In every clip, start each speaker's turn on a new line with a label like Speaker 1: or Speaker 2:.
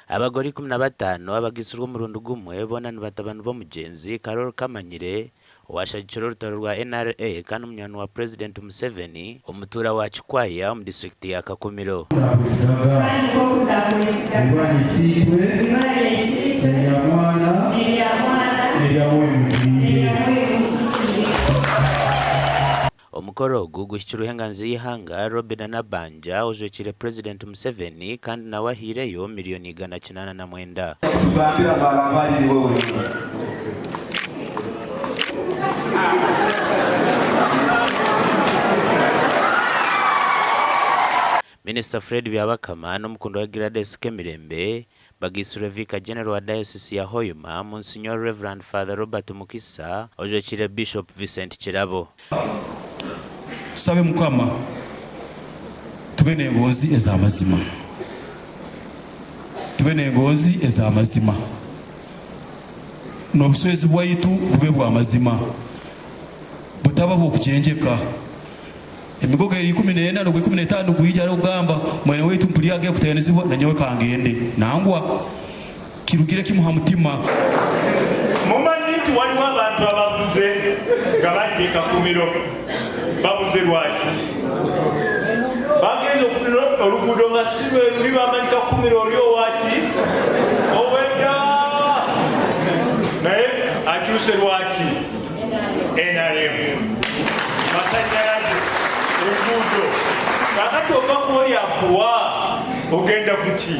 Speaker 1: Abagore 15 abagaitsirwe omurundi gumwe boona ni batabani b'omugyenzi Karol Kamanyire owashagikire orutaro rwa NRA kandi munywani wa Purezidenti Museveni, omutuura wa Kikwaya omu disiturikiti ya Kakumiro.
Speaker 2: Naakwesigaga.
Speaker 3: Kandi nk'oku naakwesigaga.
Speaker 2: Ibara Isiitwe.
Speaker 3: Ibara lya Isiitwe.
Speaker 2: N'erya Mwana.
Speaker 3: N'erya Mwana.
Speaker 2: N'erya Mwoyo Muhikiriire.
Speaker 3: N'erya Mwoyo Muhikiriire.
Speaker 1: Omukoro ogu guhikirweho enganzi y'eihanga, Robinah Nabbanja ojwekiire Purezidenti Museveni kandi nawe ahaireyo miriyoni 809.
Speaker 4: Tugambira ngu araaba ari niwe wenyini.
Speaker 1: Minisita Fred Byabakama n'omukundwa we Gladys Kemirembe bagaitsirwe Vicar General wa Diocese ya Hoima, Monsignor Rev. Father Robert Mukisa ojwekiire Bishop Vincent Kirabo.
Speaker 5: Tusabe Mukama tube n'engonzi ez'amazima, tube n'engonzi ez'amazima, n'obuswezi bwaitu bube bw'amazima, butaba bw'okukyengyeka. Emigogo eri 14 n'ogwa 15 gwija arikugamba, Mwene waitu mpuriire agiye kuteeranizibwa, nanyowe ka ngende. Nangwa kirugire kimwe ha mutima.
Speaker 6: Mumanyi nti waliwo abantu ababuze nga bajja e Kakumiro. Babuze lwaki? Bagenze okutunula oluguudo nga si lwe luli bamanyi Kakumiro oli owaki owedda, naye akyuse lwaki? Nrm, masanyalaze, enguudo. Kakati ova kwoli akuwa ogenda kuki?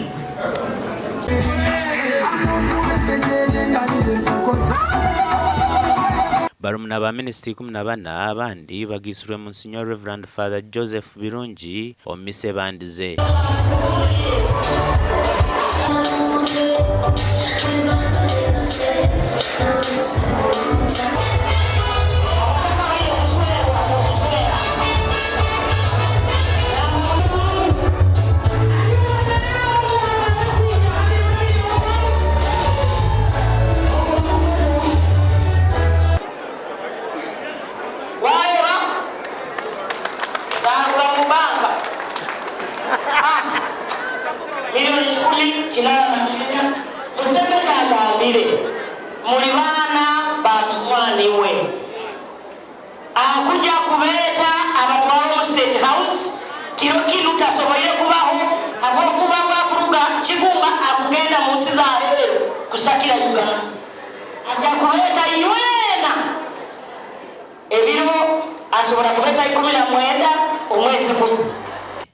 Speaker 1: Barumuna ba minisita 14 abandi bagaitsirwe Monsignor Rev. Father Joseph Birungi omu misa ebandize.
Speaker 7: Wareeba, zaaruga omu banka. Milioni 809. Museveni agambire, muri baana ba munywani we. Akuja kubeeta abatware omu State House, kiro kinu tasoboire kubaho ahabw'okuba ngu akuruga Kigumba akugenda mu nsi z'aheeru kusakira Uganda. Aja kubeeta inywena ebiro asobora kubeeta 19 omwezi gunu.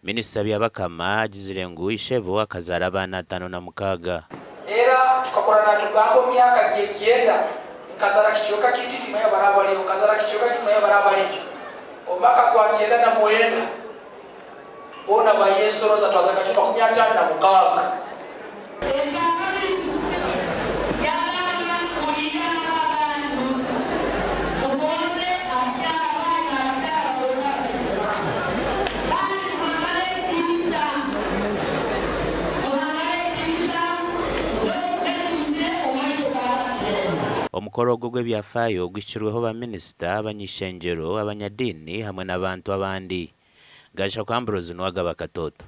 Speaker 1: Minisita Byabakama agizire ngu ishebo akazaara abaana 56.
Speaker 8: Era tukakora natugamba omu myaka gyekyenda nkazara kicweka kiti timanya baraba bariho, nkazara kicweka timanya baraba bariho. Omu mwaka gwa 99 boona bayesoroza twaza kati 56.
Speaker 7: Ekyakabiri, yaagamba muriyambe abantu, mugonze abakyara n'abakyara boona kandi muhamagare ekitiinisa, muhamagare ekitiinisa n'okukeeruze omu maisho g'abantu.
Speaker 1: Omukoro ogu ogw'ebyafaayo guhikirweho ba minisita, abany'eishengyero, abanyadiini hamwe n'abantu abandi. Gashakwa Ambrose Nuwagaba Katoto.